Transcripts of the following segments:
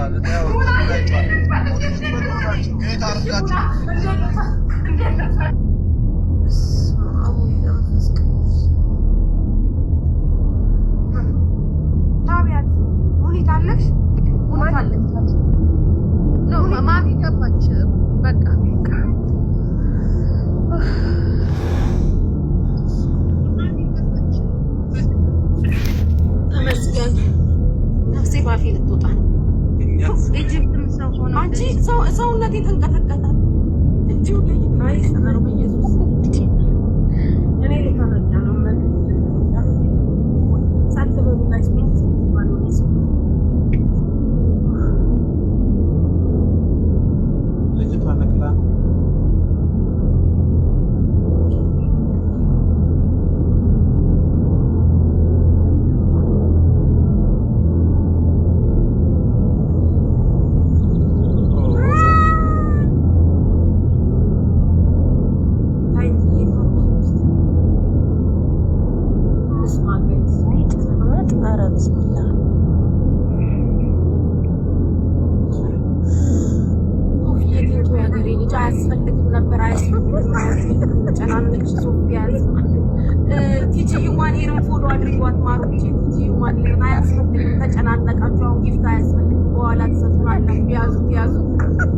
Mute አድርጋችሁ። በስመ አብ ወወልድ ወመንፈስ ቅዱስ። ታቢያት ሙኒት አለሽ? ሙኒት አለች። No፣ ማሚ ገባች። በቃ። ተመስገን። ነፍሴ ባፌ ልትወጣ ነው። አንቺ ሰውነቴ ተንቀጠቀጠ። እጅው ላይ ነው በኢየሱስ። እኔ ልተረዳ ነው። ሳትበሉ guys። ልጅቷ ነቅላ እንስማ guys። ኧረ ብስሚላ። ሶፊዬ thank you የሀገሬ ልጅ። አያስፈልግም ነበር፣ አያስፈልግም፣ አያስፈልግም። ጨናነቅሽ ሶፊ፣ አያስፈልግም። ቲጂ Human Hair ን follow አድርጓት ማሮቼ። ቲጂ Human Hair ን አያስፈልግም። ተጨናነቃችሁ። አሁን gift አያስፈልግም። በኋላ ትሰጡናላችሁ። ያዙት፣ ያዙት፣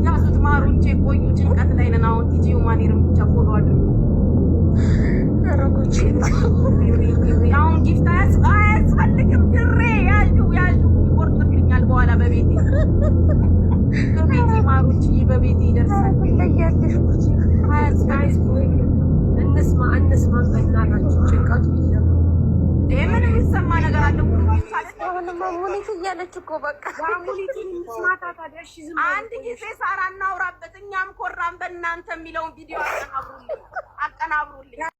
ያዙት ማሮቼ። ቆዩ፣ ጭንቀት ላይ ነን አሁን። ቲጂ Human Hair ን ብቻ follow አድርጉ። አሁን gift አያስፈልግም። ድሬ ያዡ፣ ያዡ፣ ይቆርጥብኛል በኋላ። በቤቴ፣ በቤቴ ማሮችዬ፣ በቤቴ ይደርሳል። አያስፈልግም። እንስማ፣ እንስማ በእናታችሁ፣ ጭንቀቱ ይዘው። ምን የሚሰማ ነገር አለ? አሁንማ ሙኒት እያለች እኮ በቃ። አንድ ጊዜ ሳራ እናውራበት፣ እኛም ኮራን በእናንተ የሚለውን ቪዲዮ አቀናብሩልኝ፣ አቀናብሩልኝ።